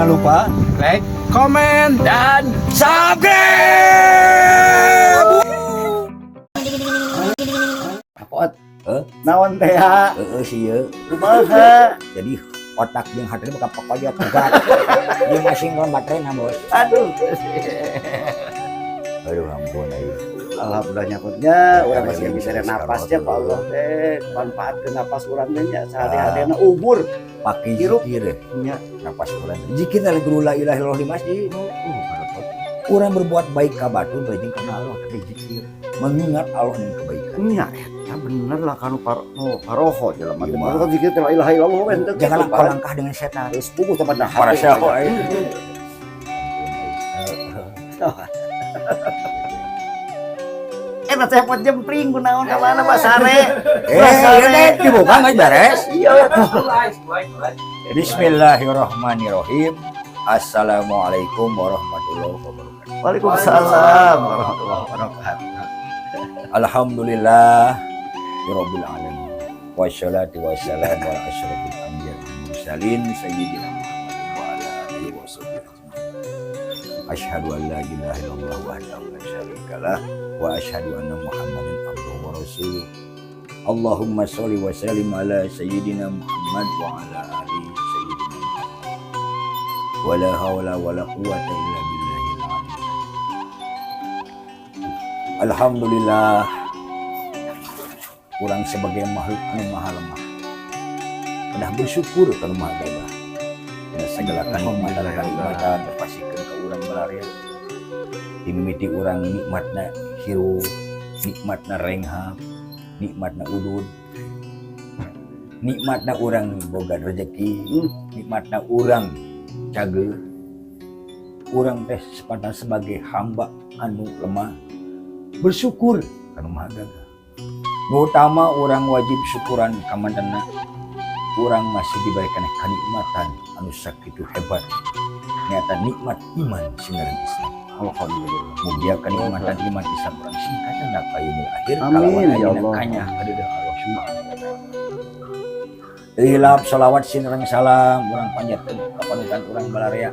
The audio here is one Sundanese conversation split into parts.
Jangan lupa like, komen, dan subscribe. Apot. Heh? Naon teh ha? Heeh sih ye. Kumaha? Jadi otak jeung hati bakal pokoknya pegat. Dia masih ngon baterai nah, Bos. Aduh. Aduh, ampun ayo. Alhamdulillah nyakutnya urang masih bisa ada napasnya Pak Allah teh manfaatkeun napas urang teh nya sehari-harina umur Pakai hirup. Zikir Nya. Napas urang. Zikir adalah guru la ilaha illallah di masjid. Urang berbuat baik ka batur berjeng karena Allah, tapi zikir mengingat Allah dan kebaikan. Nya eta bener lah kanu par oh, paroho jelema teh. Iya, mah. Kan zikir teh la ilaha illallah we henteu Jangan kitu, langkah Pak. Langkah dengan setan. Geus puguh tempat nah. Para siapa eh. Eta teh pot jempling kunaon ka mana basare? Eh, ieu teh dibuka nggak beres? Iya. Bismillahirrahmanirrahim. Assalamualaikum warahmatullahi wabarakatuh. Waalaikumsalam warahmatullahi wabarakatuh. Alhamdulillah rabbil alamin. Wassalatu wassalamu ala asyrafil anbiya wal mursalin sayyidina Muhammadin wa ala alihi washabbihi ajmain. Asyhadu an la ilaha illallah wahdahu la syarikalah wa asyhadu anna Muhammadan abduhu wa rasuluh. Allahumma sholli wa sallim ala sayyidina Muhammad wa ala ali sayyidina Muhammad. Wala haula wala quwata illa billahil aliyyil azim. Alhamdulillah, urang sebagai makhluk anu maha lemah kedah bersyukur ka nu maha gagah dina segala kanikmatan kanikmatan terpasihkeun ka urang balarea, dimimiti urang nikmatna hirup, nikmatna renghap, nikmatna udud, nikmatna urang boga rezeki, nikmatna urang cageur. Urang teh sepantas sebagai hamba anu lemah bersyukur ka nu maha gagah. Nu utama urang wajib syukuran kamantena urang masih diberikan kenikmatan anu sakitu hebat, nyata nikmat iman sinaran Islam. Alhamdulillah. Mugia kenikmatan iman Islam urang singkatan ka yaumil akhir. Amin, kalawan ya ayeuna Allah. Kanyah kadeudeuh Allah Subhanahu wa taala. Hilap salawat sinareng salam urang panjatkeun ka panutan urang balarea,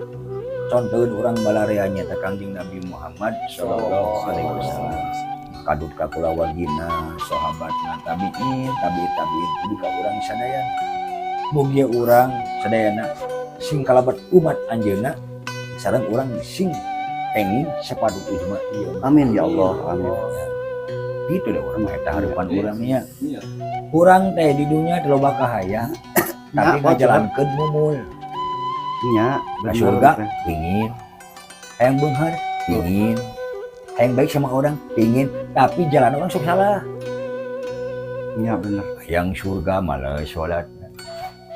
contoheun urang balarea, nyata Kangjeng Nabi Muhammad sallallahu alaihi wasallam, kadut ka kulawargina, sahabatna, tabiin, tabiin, tabiin, kudu ka urang sadayana. Mugia urang sadayana sing kalabat umat anjeunna sareng urang sing kenging sepadu ijma ieu. Amin ya Allah. Amin. Gitu deh urang mah, eta harapan urang nya. Iya. Urang teh di dunia teh loba kahayang, tapi Nah, ngajalankeun mumul. Nya, Ka surga pingin, hayang beunghar pingin, hayang baik sama orang pingin, tapi jalan orang sok salah. Nya bener. Hayang surga malah sholat.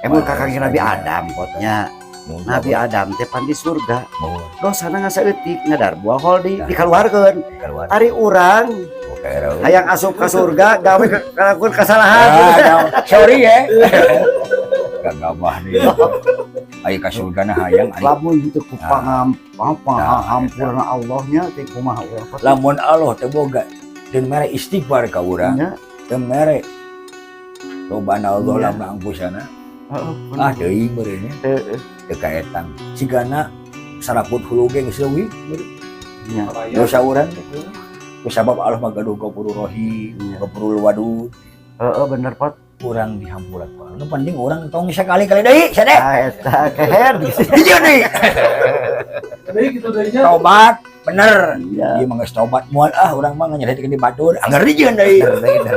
Emang kakak Nabi Adam potnya. Nabi Adam teh pan di surga. Dosana ngan saeutik, ngadar buah holdi dikaluarkeun. Keluar. Ari urang Oke. hayang asup ka surga gawe ngalakukeun kesalahan. Ah, sorry ya. Gagabah nih. Ayo ka surga na hayang ari. Lamun teu ku pangampurna Allahnya teh kumaha urang? Lamun Allah teu boga dan mere istighfar ka urang, Nya. Teu mere Robana Allah Iya. lamna angkusana. Heeh. Ah, teuing meureun nya. Heeh. Teu kaetang. Sigana saraput hulu ge geus leuwih Nya. dosa urang teh. Ku sabab Allah mah gaduh Ghafurur Rahim, Iya. Ghafurul Wadud. Heeh, bener, Pot. Urang dihampura ku Allah. Nu penting urang tong sekali-kali deui sade. Ah, eta keher. Hiji deui. Jadi gitu deui nya. Tobat bener. Iya. Ieu mah geus tobat moal ah, urang mah nganyerikeun di batur. Angger dijieun deui.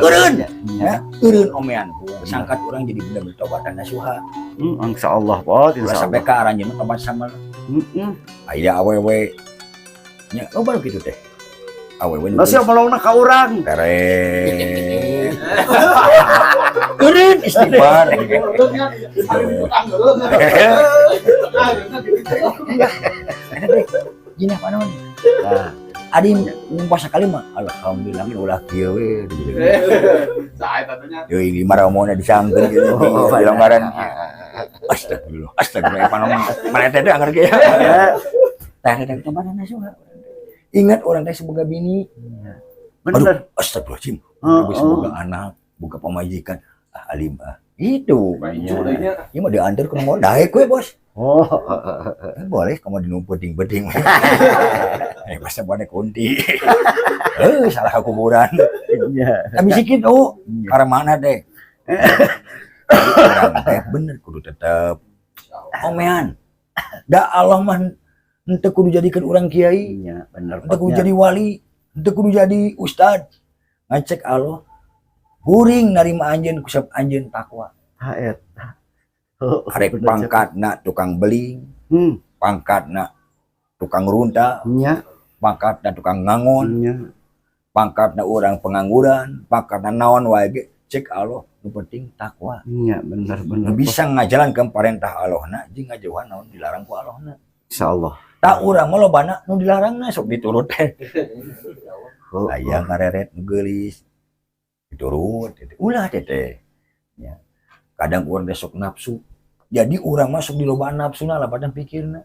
Eureun. Ya. Eureun omean. Sangkat urang jadi bener tobatan nasuha. Insyaallah, Pot, Ulah insyaallah. sampai ka aranjeunna tobat sama Heeh. aya awewe nya loba nu kitu teh. Awewe nu Lah sia melongna ka urang. Keren. Eureun istighfar. Eureunnya, utang eureun. Eta teh jinah panon. Nah, Adi ngumpah sakali mah alhamdulillah ulah kieu we. Sae tatunya. Deui lima ramona disangkeun gitu di lembaran. Astagfirullah, astagfirullah panon mana teh anggar ge. Ya. Teh teh tobat nasuha. Ingat orang teh semoga bini. Bener. Astagfirullahaladzim. Heeh. Geus boga anak, boga pamajikan. Ah, alim ah. Itu. Baju deui nya. Ieu mah diantar ke mau daek we, Bos. Oh. Eh, boleh kamu di penting-penting. Eh, masa buat kunti. Eh, salah kuburan. Iya. Tapi sikit oh, karena mana deh. Urang teh bener kudu tetep omean. Da Allah mah henteu kudu jadikeun urang kiai, Iya, bener. henteu kudu jadi wali, henteu kudu jadi ustad. Ngacek Allah, kuring narima anjeun kusabab anjeun takwa. Ha eta. Oh, Arek bener. Pangkatna tukang beling, pangkatna tukang runta, pangkatna tukang ngangon, pangkatna orang pengangguran, pangkatna naon wae ge, cek Allah nu penting takwa. Iya, bener bener. Nu bisa ngajalankeun perintah Allahna jeung ngajauhan naon dilarang ku Allahna. Insyaallah. Tah, urang mah lobana nu dilarangna sok diturut teh. Oh, Aya ngareret nu geulis diturut teh. Ulah teh teh. Ya. Kadang urang teh sok nafsu. Jadi urang masuk di loba nafsuna labadan pikirna.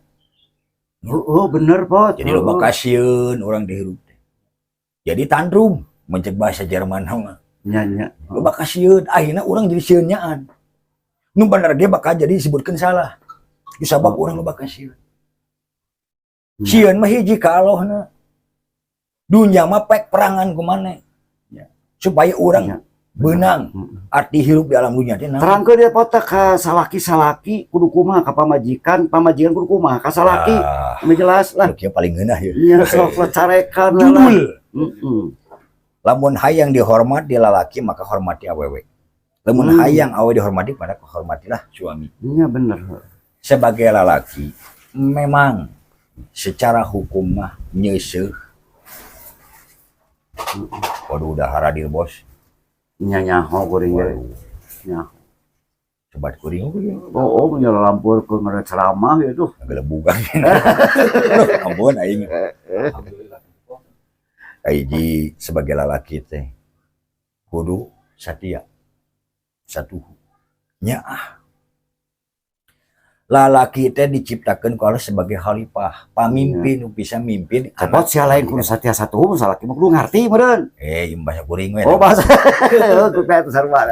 Oh, bener, Pot. Jadi loba kasieun urang di hirup teh. Jadi tantrum, mencek bahasa Jerman mah. Nya nya. Loba kasieun, akhirnya urang jadi sieun nyaan. Nu bener ge bakal jadi disebutkeun salah. Disabab urang loba kasieun. Sieun mah hiji ka Allahna. Dunya mah pek perangan ku maneh. Ya. Supaya urang beunang arti hirup di alam dunia teh naon. Terangkeun dia, Pot, ka salaki-salaki kudu kumaha ka pamajikan, pamajikan kudu kumaha ka salaki. Ah, Ini jelas lah. nu kieu paling ngeunah ya. Iya, sok lah carekan lah. Judul. Lamun hayang dihormati lalaki, maka hormati awewe. Lamun hayang awewe dihormati, pada hormatilah suami. Iya, bener. Sebagai lalaki memang secara hukum mah nyeuseuh. Waduh, udah haradir, Bos. Nya, nyaho kuring ge. Waduh. Nya. Sobat kuring oge. Oh, nya lampur ke ngere ceramah gitu. Ngagelebugan. Ampun aing. Alhamdulillah. Kahiji, sebagai lalaki teh kudu satia satuhu nyaah. Lalaki teh diciptakan ku Allah sebagai khalifah, pamimpin nu bisa mimpin. Cepot sia lain kudu satia satu, salaki mah kudu ngarti meureun. Eh, ieu bahasa kuring we. Oh, bahasa. Tuh kayak sarua.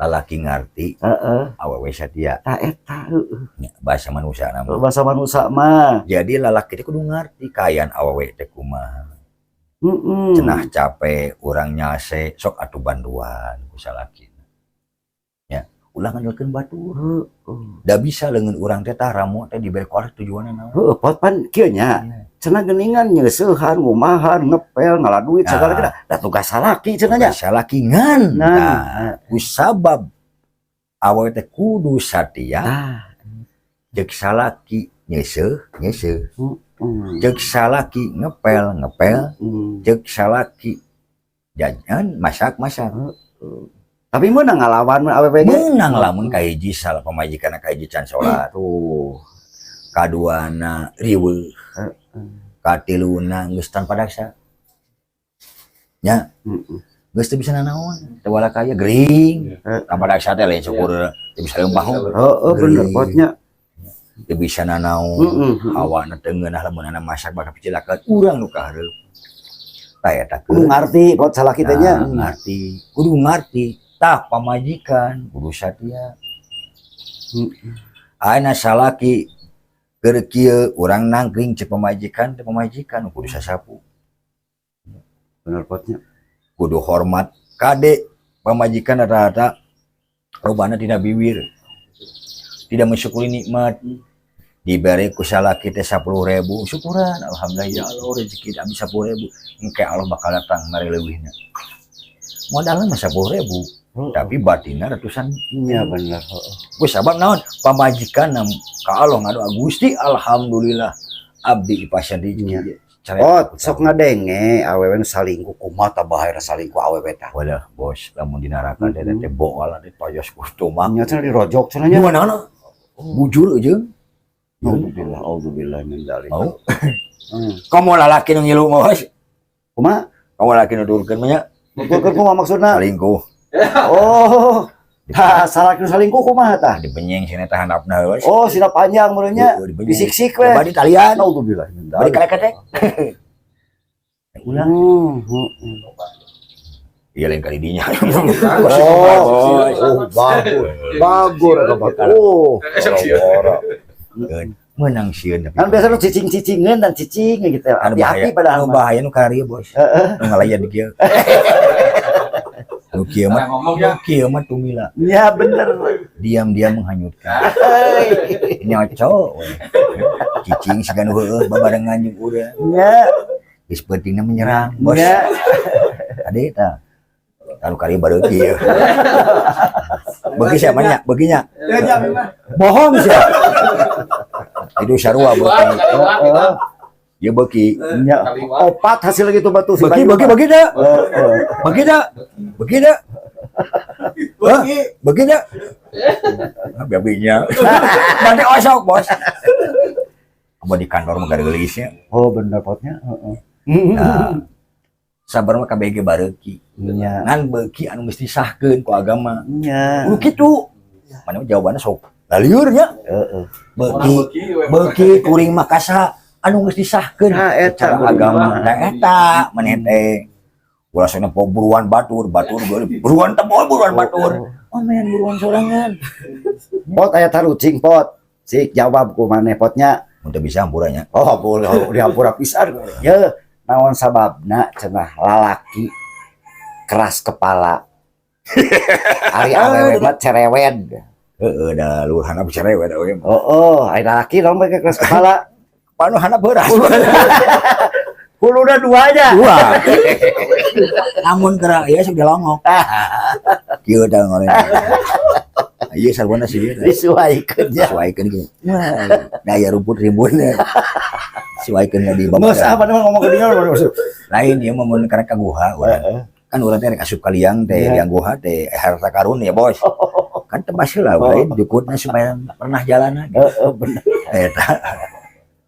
Lalaki ngarti, awewe satia. Tah eta, heueuh. Nya, bahasa manusia nama. Bahasa manusia mah. Jadi lalaki teh kudu ngarti kaayaan awewe teh kumaha. Cenah capek, urang nyase, sok atuh bantuan ku salaki. Ya, ulah ngandalkeun batur. Da bisa leungeun urang teh tah ramo teh dibere ku Allah tujuanna naon. Heueuh, Pot, pan kieu nya. Cenah geuningan nyeusehan, ngumahan, ngepel, ngala duit segala Nah. kena. Da tugas salaki cenah nya. Tugas salaki ngan. Nah. Nah, ku sabab awewe teh kudu satia, jeung salaki nyeuseuh, nyeuseuh. Jeung salaki ngepel, ngepel, jeung salaki jajan, masak, masak. Tapi meunang ngalawan awewe ge. Meunang lamun kahiji salah pamajikanna kahiji can salat. Tuh. Kaduana riweuh. Katiluna geus tanpa daksa. Nya, geus teu bisa nanaon, teu wala kaya gering. Tanpa daksa teh lain syukur teu bisa leumpah. Heeh, bener, Gering. Potnya. Teu bisa nanaon. Hawana teu ngeunah, lamun masak bakal picilakeun urang nu kahareup. Tah eta. Kudu ngarti, Pot, salaki teh nya. Nah, ngarti, kudu ngarti. Tah, pamajikan kudu satia. Ayeuna salaki keur kieu urang nangkring, cek pamajikan teh, pamajikan kudu sasapu. Bener, Potnya. Kudu hormat. Kade, pamajikan rata-rata robana tidak bibir. Tidak mensyukuri nikmat. Diberi ku salaki teh 10.000, syukuran, alhamdulillah ya Allah, rezeki abdi 10.000. Engke Allah bakal datang mari leuwihna. Modalnya mah 10.000, tapi batinna ratusan. Iya, bener, heeh. Geus sabab naon? Pamajikan ka Allah ngadoa, Gusti, alhamdulillah abdi ipasihan rezeki. Cara Oh, sok ngadenge awewe nu salingkuh, kumaha tah bahaya salingkuh awewe tah? Walah, Bos, lamun di neraka teh teh boal teh payos ku tumak. Nya cenah dirojok cenah nya. Gimana? Bujur jeung. Alhamdulillah, auzubillah min dzalik. Mau. Kamu lalaki nu ngilu mah, Bos. Kumaha? Kamu lalaki nu turunkeun mah nya. Nuturkeun kumaha maksudna? Salingkuh. Oh. Tah, salaki nu salingkuh kumaha tah? Dibenyeng sina teh handapna, Bos. Oh, sina panjang meureun nya. Heeh, dibenyeng. Disiksik we. Badi talian. Auzubillah min Badi dzalik. kaleketek. Ulah. Iya, lain kali dinya. Oh, oh, bagus. Bagus eta mah. Oh. Menang sieun tapi. Kan biasa lu cicing-cicingan dan cicing gitu. Anu Hati-hati bahaya, padahal anu mah. Bahaya nu karieu, Bos. Nu ngalayan di kieu. Nu kieu mah, Ngomong nu ya. Kieu mah tumila. Ya bener. Diam-diam menghanyutkan. Hei. Nyoco we. Cicing siga nu heueuh babarengan jeung urang. Geus peutingna menyerang, Bos. Ade tah. Anu karieu bareuki ieu. Beuki siapa nya? Beuki nya. Ya, ya, memang. Bohong sia. Itu sarua beuki. Heeh. Ieu beuki. Ya. Opat hasil gitu batu si Beuki Bayu beuki mah. Beuki da. Heeh. Beuki da. Beuki da. Hah? Beuki da. Ah, babinya. Nanti osok, Bos. Apa di kantor mah gareulisnya. Oh, bener potnya. Heeh. Nah, sabar mah KBG bareuki. Ngan beuki anu mesti sahkeun ku agama. Kudu kitu. Mana mah jawabanna sok lalieur nya. Beuki beuki kuring mah kasa anu geus disahkeun Nah, eta secara agama. Nah, eta maneh teh. Ulah sana po buruan batur, batur buruan teh buruan batur. Oh men, buruan sorangan. Pot, aya tarucing, pot. Sik jawab ku maneh potnya. Mun teu bisa hampuranya. Oh, boleh dihampura pisan. Ya, naon sababna cenah lalaki keras kepala? Ari awewe mah cerewet. Heeh, da luhur handap cerewet we. Oh, ari lalaki naon mereka keras kepala? Panu handap beuras. Huluna dua aja. Dua. Namun kera ieu sok dilongok. Kieu tah ngoreng. Ieu sarwana sih. Disuaikeun ya. Suaikeun kieu. Wah, daya rumput rimbun. Suaikeun di Geus apa namanya ngomong ke dia maksud. Lain ieu mah mun karek ka guha urang. Kan urang teh rek asup ka liang teh, liang guha teh harta karun ya, Bos. Kan tebas heula we jukutna supaya pernah jalan. Heeh, bener. Eta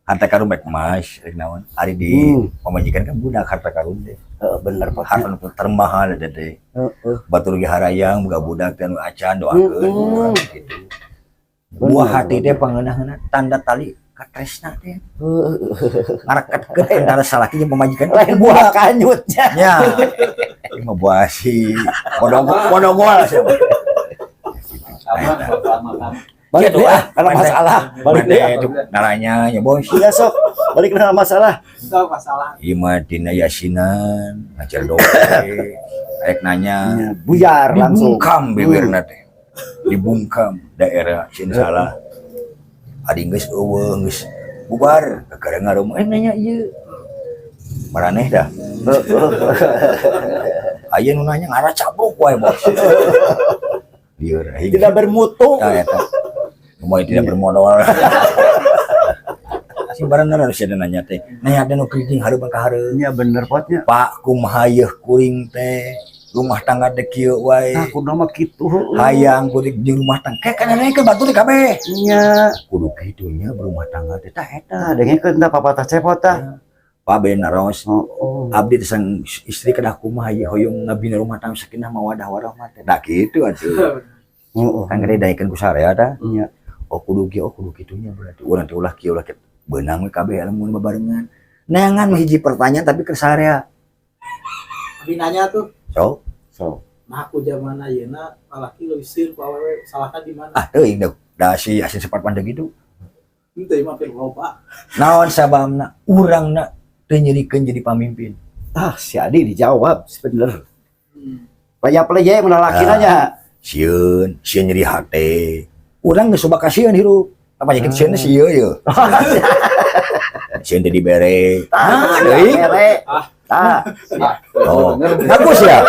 harta karun baik emas rek naon. Ari di pamajikan kan budak harta karun teh. Heeh, bener pot. Harta nu termahal eta teh. Batur ge harayang boga budak teh nu acan doakeun urang gitu. Buah hati teh pangeunah-eunah tanda tali katresna teh. Ngareketkeun antara salaki jeung pamajikan. Lain buah kanyutnya. Nya. Ini mah buah si podogol podogol siapa. Balik Gitu, deh ah. ah, karena masalah. Balik deh. Mana itu naranya ya, Bos. Iya sok, balik ke masalah. Itu masalah. Ieu mah dina yasinan ngajar doa rek nanya. Ya, buyar langsung. Dibungkam bibirna teh. Dibungkam daerah sieun salah. Adi geus eueuh geus bubar kakara ngarum nanya ieu. Maraneh dah. Aya nu nanya ngarah cabruk wae, Bos. Lieur aing. Tidak bermutu. Tah eta. Mau tidak bermodal. Si barang harus ada nanya teh. Nanya teh nu keriting hareupan ka hareup. Iya bener potnya. Pak, kumaha yeuh kuring teh? Rumah tangga teh kieu wae. Nah, kudu mah kitu. Hayang kuring di rumah tangga. Kayak kan nanyakeun batur teh kabeh. Iya. Kudu kitu nya berumah tangga teh tah eta. Nah, dengekeun tah papatah cepot tah. Pak ben naros. Oh. Abdi teh sang istri kedah kumaha ieu hoyong ngabina rumah tangga sakinah mawadah warahmah teh. Nah kitu atuh. Kan gede daekeun ku sarea tah. Iya. Oh kudu kieu, oh kudu kitunya berarti. Urang teh ulah kieu ulah kieu. Beunang we kabeh lamun babarengan. Neangan mah hiji pertanyaan tapi keur sarea. Tapi nanya tuh, So, So. nah aku zaman ayeuna lalaki leuwih sieun ku awewe, salahna di mana? Ah teuing da, da si asin sempat pandeg gitu. Henteu mah pir loba. Naon sababna urangna teu nyerikeun jadi pamimpin? Ah, si Adi dijawab bener. Playa-playa mun lalaki Ah. nanya. Sieun, sieun nyeri hate. Urang geus coba kasieun hirup. Apa nyakit sieun si ieu ye. Sieun teh dibere. Ah, deui. bere. Ah, Oh, bagus ya.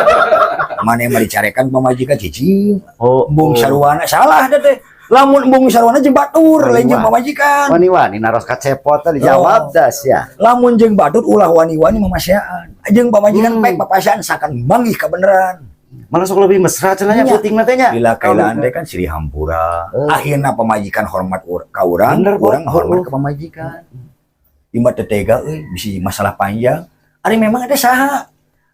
Mana yang dicarekan pamajikan cicing. Oh, Embung sarwana salah dah teh. Lamun embung sarwana jeung batur, lain jeung pamajikan. Wani-wani naros ka cepot teh dijawab dah sia. Lamun jeung batur ulah wani-wani mamasiaan. Jeung pamajikan pek papasiaan sakan manggih kebenaran. Malah sok lebih mesra cenah nya Nya. puting teh nya. Bila kailaan teh kan silih hampura. Akhirna pamajikan hormat ka urang, Bener, Bo. urang hormat ke pamajikan. Ima teh tega euy, bisi masalah panjang. Ari memang ada saha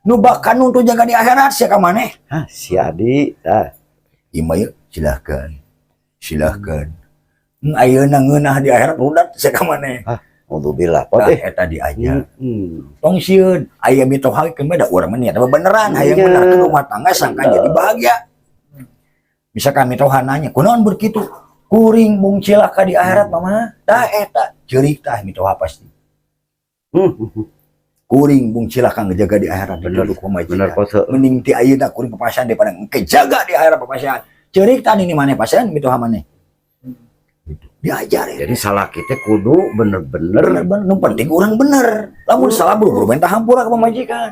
nu bakal nuntut jaga di akhirat sia ka maneh? Hah, si Adi. Ah. Ima yeuh silahkan. Silahkan. Ayeuna ngeunah di akhirat rudat sia ka maneh. Ah. Alhamdulillah. Pot Tah eh. eta diajar. Tong sieun, aya mitoha keun da urang mah niat beneran, hayang bener ke rumah tangga sangka jadi bahagia. Bisa kami mitoha nanya, "Kunaon berkitu?" "Kuring mung cilaka di akhirat, Mama." Tah eta ceurik tah mitoha pasti. Kuring mung cilaka ngejaga di akhirat dituduh pamajikan. Bener, Pot. Mending ti ayeuna kuring papasean daripada engke jaga di akhirat papasean. Ceurik tah nini maneh pasean mitoha maneh. Gitu. Diajar ya. Jadi salah kita kudu bener-bener. Bener-bener, nu penting urang bener. Lamun salah buru-buru minta hampura ke pamajikan.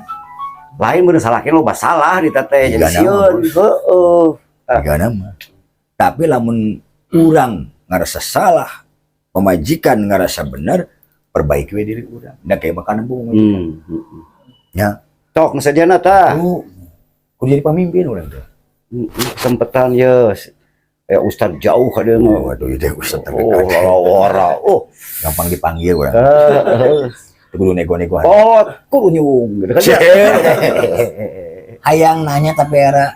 Lain bener salah loba salah di teteh jadi Tiga nama, sieun. Bos. Heeh. Tiga nama. Tapi lamun urang ngerasa salah, pamajikan ngerasa bener, perbaiki we diri urang. Da kayak makan nembung pamajikan. Ya. Tok nu sediana tah. Kudu kudu jadi pemimpin urang teh. Kesempetan ye. Eh, ustad jauh ka dieu mah. Waduh, itu ustaz Oh, terdekat. lalawara. Oh. Gampang dipanggil urang. Heeh. Kudu nego-nego. Pot kunyung gitu kan. Ya. Hayang nanya tapi era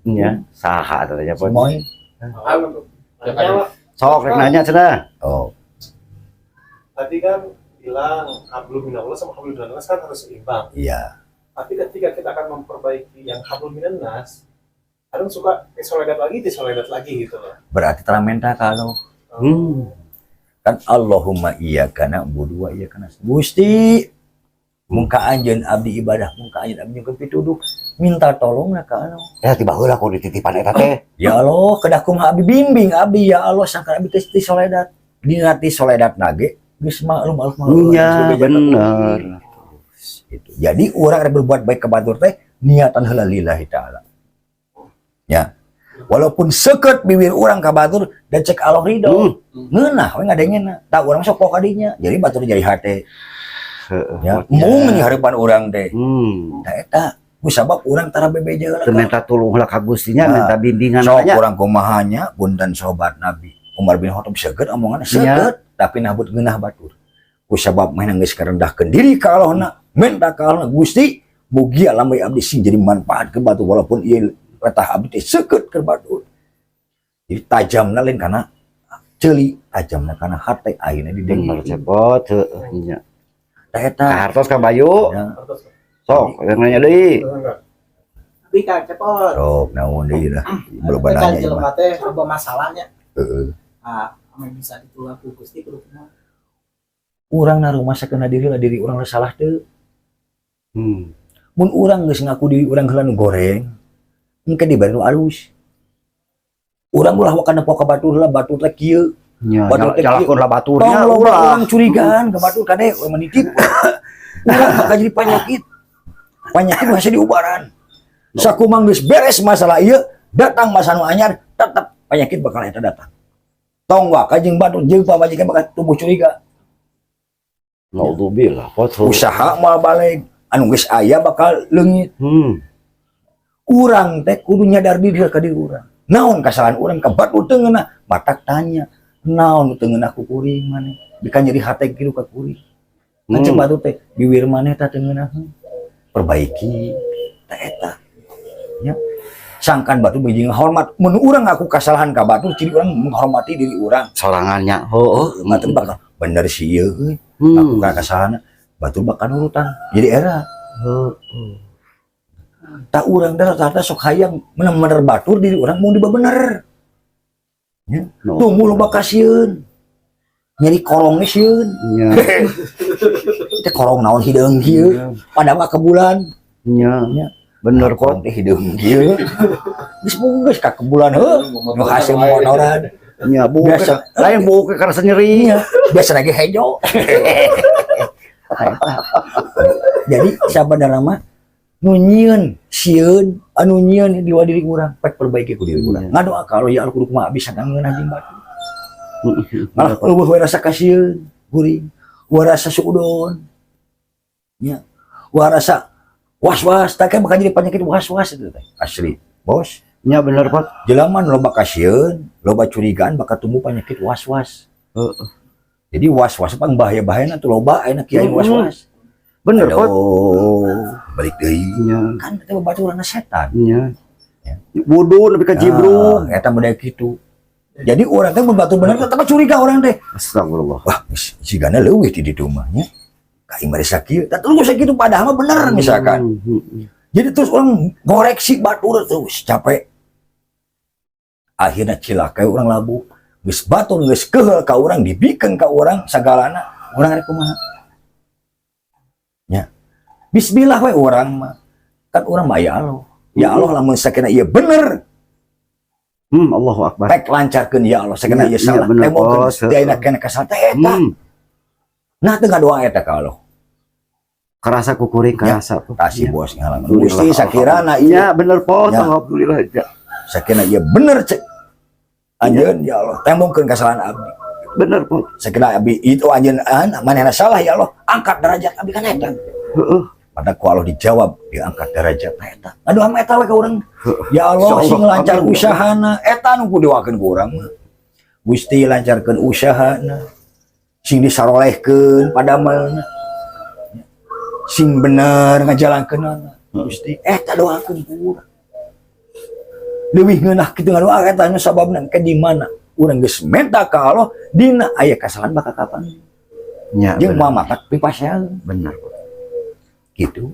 Nya, saha teh nya, Pot? Moy. Nanya, Pak. Sok rek nanya cenah. Oh, Tadi kan bilang hablum minallah sama hablum minannas kan harus seimbang. Iya. Tapi ketika kita akan memperbaiki yang hablum minannas, kadang suka disoledat lagi, disoledat lagi gitu loh. Berarti tara menta kalau kan Allahumma iyyaka na'budu wa iyyaka nasta'in. Gusti, mung ka anjeun abdi ibadah, mung ka anjeun abdi nyungkeun pituduh, minta tolong ka Allah. Ya tiba heula ku dititipan eta teh. Ya Allah, kedah kumaha abdi, bimbing abdi ya Allah sangkan abdi teh ti soledat. Dina ti soledat nage geus maklum alus maklum. Nya bener. Itu. Jadi orang yang berbuat baik ke batur teh niatan heula lillahi taala. Ya. Walaupun seket bibir urang ka batur dan cek Allah ridho. Ngeunah we ngadengena. Tak urang sok poho kadinya. Jadi batur jadi hate. Ya, mung nya harapan urang teh. Nah eta ku sabab urang tara bebeja heula. Teu minta tulung heula ka Gustinya, Nah, minta bimbingan sok nya. Urang kumaha nya, punten sobat Nabi. Umar bin Khattab seukeut omongan seukeut, tapi nabut ngeunah batur. Ku sabab mah geus karendahkeun diri ka Allahna, minta ka Allah, "Gusti, mugia lambai abdi sing jadi manfaat ke batur walaupun ieu letah abdi teh seukeut ke batur." Jadi tajamna lain kana ceuli, tajamna kana hate ayeuna Bener didenge. Cepot heueuh nya. Tah eta. Kahartos Kang Bayu. Ya. Sok yang nanya deui. Tapi Kang Cepot. Sok naon deui lah. Belum Kan nanya ieu mah. jelema teh loba masalahnya. Heeh. Ah, ame bisa ditulak ku Gusti kudu kumaha? Urang narumasakeun diri lah diri urang salah teu. Mun urang geus ngaku diri urang heula nu goreng, engke dibere nu alus. Urang ulah wakana poka batur heula, batur teh kieu. Nya Batur teh kieu. nyalahkeun lah baturnya Tong loba ulah. urang curigaan ke batur kade urang menitip. Urang bakal jadi penyakit. Penyakit masih diubaran. Sakumang geus beres masalah ieu, datang masa nu anyar, tetep penyakit bakal eta datang. Tong waka jeung batur jeung pamajikan bakal tumbuh curiga. Naudzubillah pot. Usaha moal balik, anu geus aya bakal leungit. Urang teh kudu nyadar diri ka diri urang. Naon kesalahan urang ka batur teu ngeunah, matak tanya, naon nu teu ngeunah ku kuring maneh? Bika nyeri hate kitu ka kuring. Kan cek batur teh bibir maneh tah teu ngeunah. Perbaiki tah eta. Ya. Sangkan batur biji ngahormat, mun urang ngaku kesalahan ka batur, ciri urang menghormati diri urang. Sorangannya. Heeh. Batur bakal bener sih ieu euy. Ngaku ka kesalahan, batur bakal nurutan. Jadi era Heeh. tak urang dah rata-rata sok hayang bener-bener batur diri urang mau dibener. No. Tunggu loba kasieun. Nyeri korong nih sieun. Nya. Teh korong naon hideung kieu. Padahal mah ke bulan. Nya. Nya. Bener kok. Korong teh hideung kieu. Geus geus ka ke bulan heuh. Nu hasil motoran. Nya buke. Biasa. Lain buke karena nyeri. Iya, biasa lagi hejo. Jadi sabenerna mah nu nyieun sieun anu nyieun di diri urang pek perbaiki ku diri urang. Iya. Ngadoa kalau ya Allah kudu kumaha bisa ngeunah jeung batur. Malah euweuh we rasa kasieun kuring, we rasa suudon. Nya. We rasa was-was, tak kan bakal jadi penyakit was-was itu teh. Asli, bos. Nya bener pot. Jelema nu loba kasieun, loba curigaan bakal tumbuh penyakit was-was. Heeh. Jadi was-was pang bahaya-bahayana tuh loba ayeuna kiai was-was. Bener pot. Aduh, balik deui. Nya. Kan eta babaturanna setan. Nya. Ya. Wudu nepi ka jibrug. Ah, eta model kitu. Jadi urang teh mun batur bener tetep curiga urang teh. Astagfirullah. Wah, sigana leuwih di ditu mah nya. Ka imah sakieu. Tah terus sakitu padahal mah bener misalkan. Jadi terus urang ngoreksi batur terus capek. Akhirnya cilaka urang labu. Geus batur geus keheul ka urang, dibikeun ka urang sagalana, urang rek kumaha? Nya. Bismillah we urang mah. Kan urang mah ya Allah. Ya Allah, lamun sakena ieu bener, Allahu Akbar. Rek lancarkeun ya Allah, sakena Iya, ieu salah. iya, bener, Temongkeun bos. di ayeuna keneh kasal teh eta. Nah, teu ngadoa eta ka Allah. Kerasa kukuring kerasa. Tah si bos ngalaman. Alhamdulillah. Gusti, sakirana ieu Iya, bener, Pos. Ya. Alhamdulillah. Ya. Sakirana ieu bener cek anjeun ya Allah, tembongkeun kesalahan abdi. Bener, Pos. Sakirana abdi itu anjeun an manehna salah ya Allah, angkat derajat abdi kan eta. Pada ku Allah dijawab, diangkat derajat eta. Aduh, ama eta we ka urang ya Allah, sing Insyaallah. lancar Amin. Usahana eta nu kudu didoakeun ku urang mah. Gusti, lancarkeun usahana, sing disarolehkeun padamelna, sing bener ngajalankeunana Gusti, eta doakeun ku urang. Leuwih ngeunah kitu ngadoa eta nu sababna ke di mana urang geus menta ka Allah dina aya kasalahan bakal kapan jeung moal matak pipasean. Bener, Pos. Gitu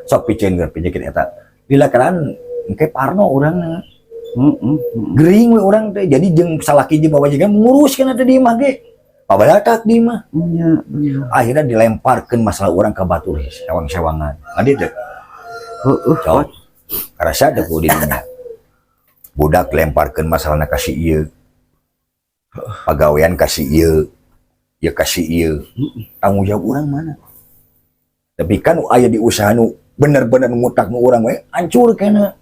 sok piceun keur penyakit eta lila keran engke parno urangna. Gering we urang teh, jadi jeung salaki jeung pamajikan nguruskeun eta di imah ge pabalatak di imah. Iya, bener. Akhirnya dilemparkeun masalah urang ka batur sewang-sewangan adi teh. Cok karasa teh ku di dinya budak lemparkeun masalahna ka si ieu, pagawean ka si ieu, ieu ka si ieu, tanggung jawab urang mana? Tapi kan aya di usaha nu bener-bener ngutak nu urang we hancur kena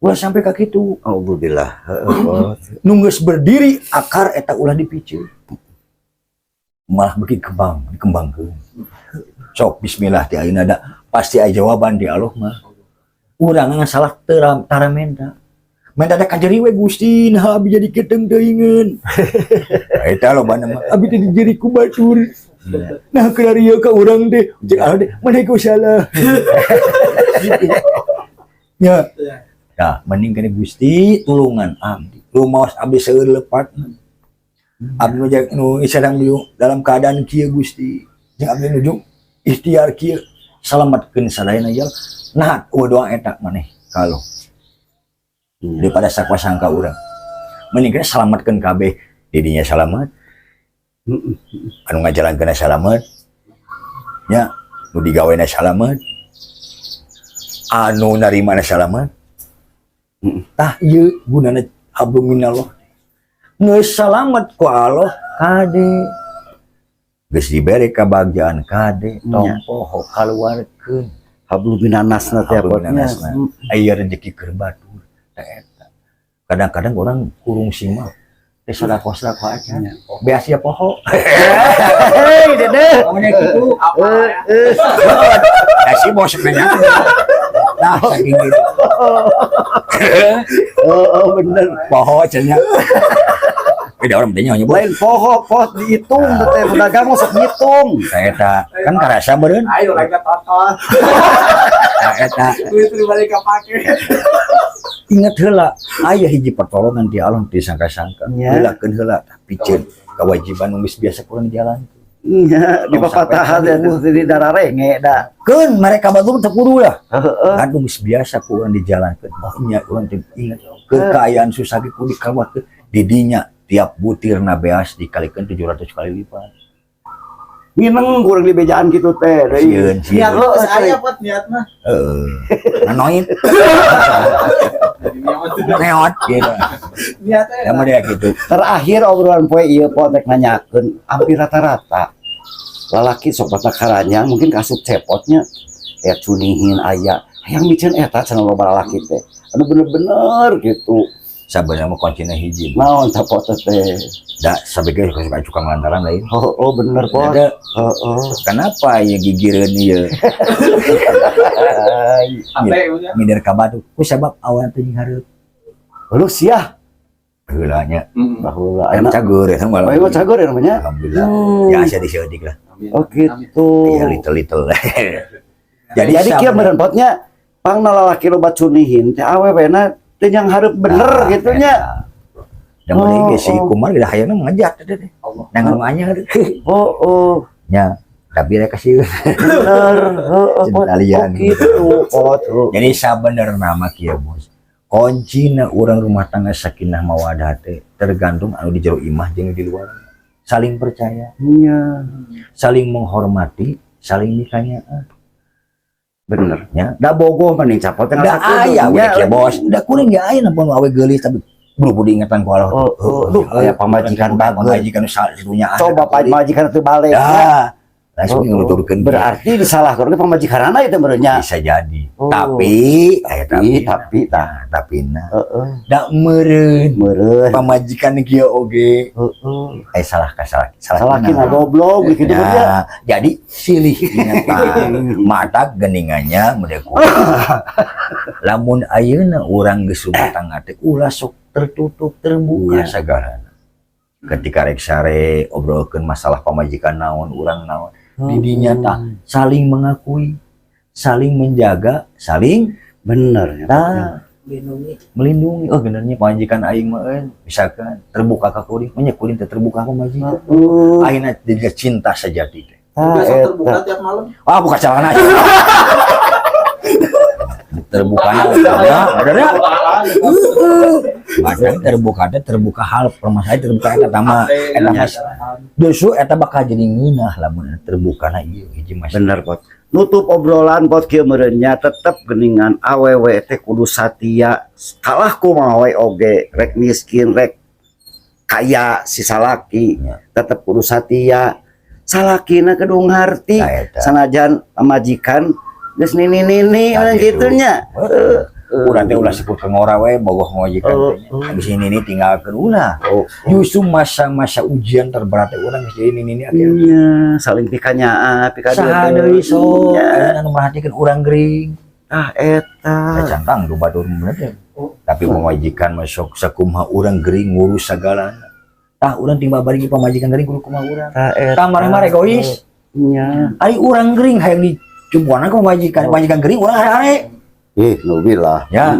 ulah sampai ka kitu. Alhamdulillah. Heeh, Pos. Nu geus berdiri akar eta ulah dipiceun, malah beuki kembang, dikembangkeun. Sok bismillah ti ayeuna da pasti aya jawaban di Allah mah. Urang ngan salah teu tara menta menta da kajeri we, Gusti, nah abi jadi keteng teuingeun eta loba mah abi teh dijeri ku batur, nah keur ieu ka urang teh cek Allah teh maneh ku salah gitu ya. Iya. Nah, mending kene, Gusti, tulungan abdi. Rumaos abdi seueur lepat. Abdi nu nu sadang dalam keadaan kieu Gusti. Jeung abdi nuju ikhtiar kieu, salametkeun sadayana ya. Nah, eueuh doa eta maneh kalau daripada sakwa sangka urang. Mending kene salametkeun kabeh, didinya salamet. Anu ngajalankeun salamet. Nya, nu digawena salamet. Anu narimana salamet. Tah ieu gunana hablum minallah. Geus salamet ku Allah kade. Geus dibere kabagjaan kade, tong poho kaluarkeun. Hablum minannasna teh Hablum potnya. Minannasna. Aya rezeki keur batur. Tah eta. Kadang-kadang orang kurung mah teh sedekah-sedekah aja. Beas ya poho. Hei, Dede. Ngomongnya gitu. Apa ya? Ya si bos nanya. Nah, saking gitu. Oh, bener. Poho cenah. Beda orang bedanya nyebut. Lain poho, pot dihitung teh pedagang mah sok ngitung. Tah eta kan karasa meureun. Ayo lagi total. Tah eta Duit pribadi kepake. Ingat heula aya hiji pertolongan di Allah disangka-sangka. Heulakeun heula tapi ceun kewajiban nu geus biasa kurang jalan. Iya, di papatahan ya di darah renge da. Keun mereka batur teu kudu lah. Heeh. Kan geus biasa ku urang dijalankeun. Oh nya urang teh ingat kekayaan susah ge kudu dikaluarkeun. Di dinya tiap butir beas dikalikan 700 kali lipat. Ngineng kurang di bejaan gitu teh. Deui. Sieun, sieun. Niat lo saya buat niat mah. Heeh. Nanoin. Jadi niat Ngeot gitu. niatnya. Ya mah dia gitu. Terakhir obrolan poe ieu pot rek nanyakeun hampir rata-rata lalaki sok batak karanyang mungkin kasup cepotnya ya cunihin aya hayang miceun eta cenah loba lalaki teh anu bener-bener gitu. Sabenerna mah kuncina hiji. Naon tah pot teh? Da sabege suka cukang lantaran lain. Oh, bener pot. Ada Oh. kenapa ya gigireun ieu? Ate udah. Ngider ka batu. Ku sabab awan teh jeung hareup. Lu sia Baheula nya. Baheula Aya enak. Cager ya malah. Oh, cager ya namanya. Alhamdulillah. Ya asa diseeutik lah. Oh gitu. Ya little little. Jadi, Jadi kieu meureun potnya pangna lalaki loba cunihin teh awewena teh yang hareup bener Nah, gitu nya. eta. Da mun Oh, ge si oh. Kumar geus hayangna ngejat teh teh. Allah. Nang nu anyar. Oh. Nya, tapi rek kasih Bener. Heeh, Pot. Talian. Oh, gitu, Pot. Oh. Jadi sabenerna mah kieu, Bos. Kuncina urang rumah tangga sakinah mawadah teh tergantung anu di jero imah jeung di luar. Saling percaya, saling menghormati, saling nikahnya. Bener. Ya. Da bogoh mending capot teh Da aya we kieu, Bos. Da kuring ge aya nampun awe geulis, tapi buru diingetan ku Allah. Oh, duh, aya pamajikan bager. Pamajikan nu satunya. Coba pamajikan teu balik. Ya. Langsung Oh. nuturkeun. Berarti disalahkeun ke pamajikanana itu meureunnya. Bisa jadi. Oh. Tapi aya Tapi tapi tah. Tapi nah Heeh. da meureun Meureun. Pamajikan kieu oge. Heeh. Eh, salah ka salah salah. Salaki na goblok gitu Ya, ya. jadi silih ingatan mata geningannya mereka. Lamun ayeuna urang geus rumah tangga teh ulah sok tertutup, terbuka sagalana. Ketika rek sare obrolkeun masalah pamajikan naon, urang naon, didinya tah saling mengakui, saling menjaga, saling Bener ya. Tah Melindungi. Melindungi. Oh, benernya pamajikan aing mah euy, misalkan terbuka ka kuring, nya kuring teh terbuka pamajikan. Akhirnya jadi cinta sejati teh. Tah Biasa eta. terbuka tiap malam. Ah, buka celana. Terbuka ya, bener ya? Bahkan terbuka teh terbuka hal permasalahan, terbuka eta mah eta mah justru eta bakal jadi ngeunah lamun terbuka na ieu hiji masalah. Bener, Pot. Nutup obrolan, Pot, kieu meureunnya tetep geningan awewe teh kudu satia kalah kumaha we oge, rek miskin rek kaya si salaki tetep kudu satia. Salakina kudu ngarti Nah, eta. sanajan pamajikan geus nini-nini Nah, urang gitu. kitu nya. Urang teh ulah sebut ke ngora we bogoh pamajikan Oh, teh nya. Habis ini tinggalkeun ulah. Oh. Justru masa-masa ujian terberat teh urang geus jadi nini akhirnya. Iya, saling pikanyaa, Saha deui sok Iya. aya anu merhatikeun urang gering. Ah, eta. Cantang du batur bener teh. Oh. Tapi pamajikan masuk sakumaha urang gering ngurus sagalana. Tah urang timbal balik pamajikan gering kudu kumaha urang. Tah eta. Tah mareh-mareh egois. Iya. Ari urang gering hayang dicumpuan ka pamajikan, pamajikan gering urang hare. Ih, nubilah. Ya.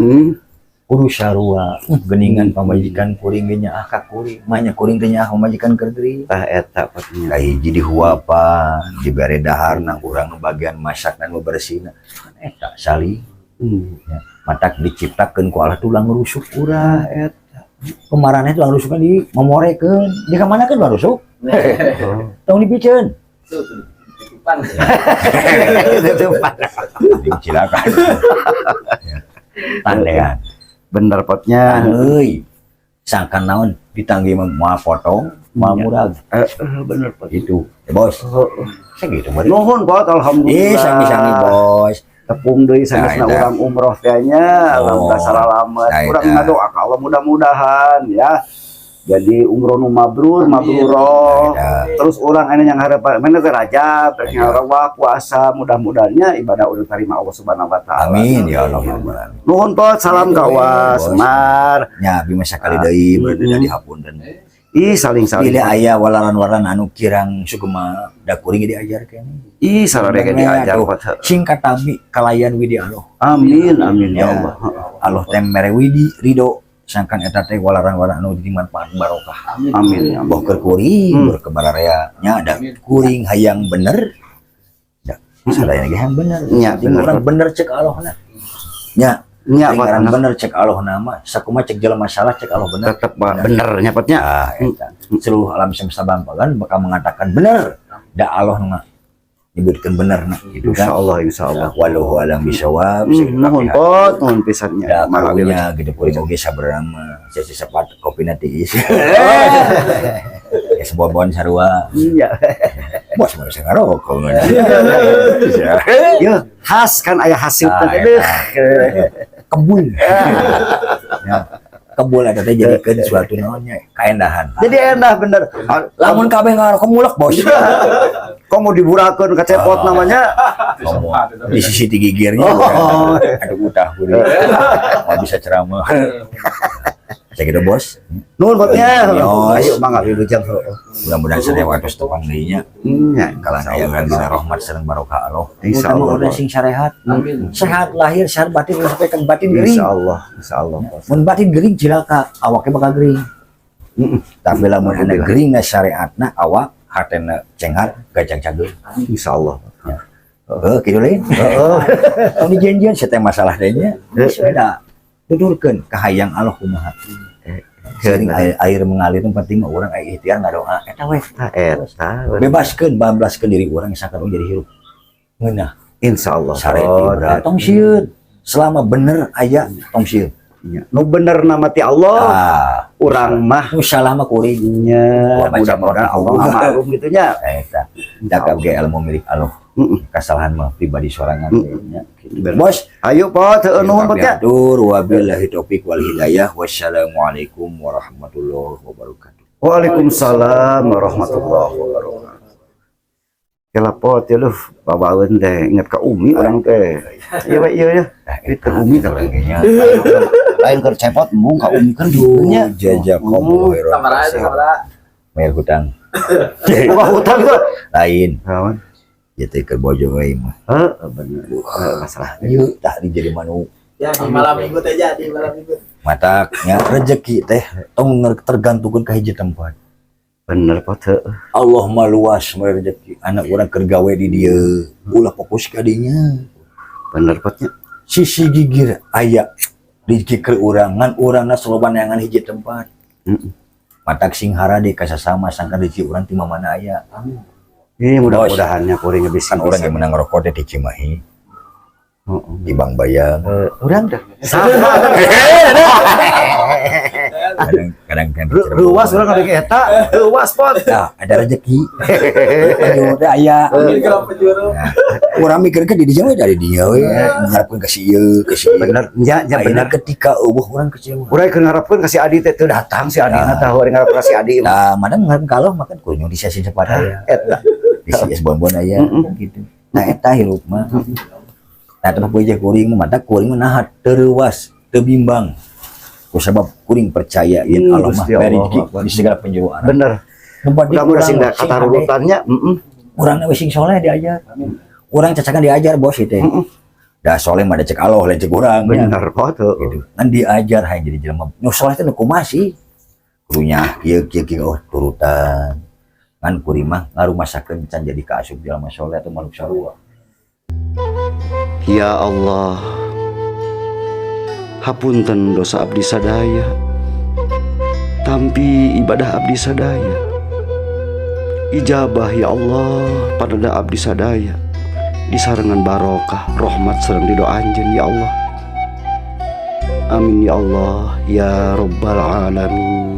Kudu sarua geningan pamajikan kuring ge nyaah ka kuring, mah kuring teh nyaah pamajikan keur gering. Tah eta potnya. Kahiji dihuapan, dibere daharna, urang nu bagian masak dan bebersihna. Kan eta saling matak diciptakeun ku Allah tulang rusuk urang. Tah eta. Kemaraneh tulang rusukna di memorekeun. Di kamana kan tulang rusuk? Tong dipiceun. Tuh, tuh. Titipan. Silakan. Tandean. Bener potnya. Euy. Sangkan naon ditanggi mah moal potong, moal murag. Bener pot. Gitu. Ya, Bos. Segitu meureun. Nuhun pot, alhamdulillah. Ih, sami-sami, Bos. Tepung deui sanesna Nah, eta. urang umroh teh nya, alhamdulillah saralamet. Nah, Urang eta. ngadoa ka Allah mudah-mudahan ya. Jadi umroh nu mabrur, mabruroh. Nah, eta. Terus orang ini yang harapan mana teh Rajab, rek Rajab. ngarawah puasa, mudah-mudahannya ibadah udah terima Allah Subhanahu wa taala. Amin ya Allah ya Rabbal alamin. Nuhun pot, salam Gitu, ka Wa Bos. Semar. Nya abi mah sakali deui berarti dari hapunten. Ih, saling-saling. Pilih aya walaran-waran anu kirang sugema da kuring diajarkeun. Ih, sararea diajar pot. Sing katabi kalayan widi Allah. Amin, amin ya Ya. Allah. Allah teh mere widi ridho sangkan eta teh walaran-waran anu jadi manfaat barokah. Amin ya Boh Allah. keur kuring, Hmm. keur ke bararea nya ada kuring hayang bener. Ya, sadaya ge hayang bener. Ya, Penting bener. urang bener cek Allah na. Nya, Nya penting pot, urang bener cek Allah nama, sakumaha cek jelema salah cek Allah bener. tetep bener nya potnya. Ah, eta. Seluruh alam semesta bangpagan bakal mengatakan bener. Da Allah nu nyebutkeun bener nah gitu Insya kan. Allah, insya Allah. Wallahu alam bisawab. Nuhun pot, nuhun pisannya. Da Mangga karunya gitu kuring oge sabenerna mah sesi sepat kopi nanti. Ya sebobon sarua. Iya. Bos mah bisa ngarokok. Ya, khas kan aya hasil Ah, teh. Deuh. Kebul. Ya. Kebul eta teh jadikeun suatu naonnya kaendahan. Jadi endah bener. Lamun kabeh ngarokok mulek, Bos. Kok mau diburakeun ka cepot Ah. namanya? Ngomong di sisi ti gigirnya. Oh. Aduh, utah kuring. Mau bisa ceramah. Saya gitu, Bos. Nuhun potnya. Yos. Ayo mangga wilujeng. Mudah-mudahan sadaya waktu tepang deui nya. Nya, Kalah aya dina rahmat sareng barokah Allah. Insya Allah. Udah sing sarehat. Amin. Sehat lahir, sehat batin, ulah sampai kan batin gering. Insya Allah, insya Allah. Mun batin gering cilaka, awaknya bakal gering. Tapi lamun anu Alhamdulillah. Gering syariatna, awak hatena cenghar gajang cageung. Insyaallah. Heuh, kitu lain. Heeh. Tong dijanjian saya masalah teh nya. Geus we da tuturkeun kahayang Allah kumaha. Sering air mengalir, yang penting mah urang aya ikhtiar ngadoa eta we. Eta eta. Bebaskeun, bablaskeun diri urang sangkan jadi hirup ngeunah. Insyaallah. Sare berat, tong sieun. Selama bener aya, tong sieun. Nya. Nu bener nama ti Allah, Ah, urang mah nu salah mah kuring. Nya, Wah, baca mudah-mudahan Allah Quran. Maklum gitu nya. Eta jaga ge ilmu milik Allah, kesalahan mah pribadi sorangan nya. Bener. Bos. Ayo pot, heueuh, nuhun pot ya. Atur, wabillahi taufik wal hidayah, wassalamualaikum warahmatullahi wabarakatuh. Waalaikumsalam warahmatullahi wabarakatuh. Kela pot ya lu, babaeun teh inget ka Umi urang teh. Iya we, iya ya. Inget ka Umi teh. Kayaknya Lain keur cepot embung ka Umi kan gitu nya. Jazakumullah khairan. Samara itu samara. Bayar hutang. Buka hutang tuh. Lain. Kawan. Ya teh keur bojo we mah. Heeh, bener. Heeh, masalah. Ieu tah di jadi manu. Ya di malam minggu teh, jadi malam minggu. Mataknya rezeki teh tong tergantungkeun ka hiji tempat. Bener pot, heueuh. Allah mah luas mere rezeki. Anak urang keur gawe di dieu, ulah fokus ka dinya. Bener potnya. Sisi gigir aya rezeki keur urang, ngan urangna soloban neangan hiji tempat. Matak sing harade ka sasama sangkan rezeki urang ti mana aya. Ini mudah-mudahannya kuring bisa. Kan urang yang menang rokok teh di Cimahi, di Bang Bayang. Urang dah. Sama. Kadang kadang kan di Cirebon. Ruas urang kabeh eta, ruas pot. Nah, ada rezeki. Aduh, teh aya. Ambil ke penjuru. Nah, urang mikir ke di dinya we, dari dinya we mengharapkan ke ieu, ke si ieu. Bener, nya nya. Ayeuna Bener. Ketika euweuh, urang kecewa. Urang keur ngarepkeun ka si Adi teh teu datang si Adi, na tahu urang ngarep ka si Adi mah. Nah, mana mengharapkan kalau makan kunyung di sesi cepat aya. Eta. Di si es bonbon aya gitu. Nah, eta hirup mah. Nah, tempat puja kuring mah, mata kuring mah nah teu reuwas, teu bimbang. Ku sabab kuring percaya yen Allah mah Gusti Allah, mere rezeki Akbar. Di segala penjuru alam. Bener. Tempat di Mudah-mudahan sing urang kata rurutannya, heeh. Urang we sing soleh diajar. Urang cacakan diajar bos itu. Dah soleh mah da cek Allah, lain cek urang. Ya. Bener pot, heueuh. Gitu. Kan diajar hayang jadi jelema. Nu soleh teh nu kumaha sih? Kurunya kieu kieu kieu, oh turutan. Kan kuring mah ngarumasakeun can jadi kaasup jelema soleh atau makhluk sarua. Ya Allah, hapunten dosa abdi sadaya. Tampi ibadah abdi sadaya. Ijabah ya Allah pada abdi sadaya. Disarengan barokah, rahmat sareng ridho anjeun ya Allah. Amin ya Allah ya rabbal alamin.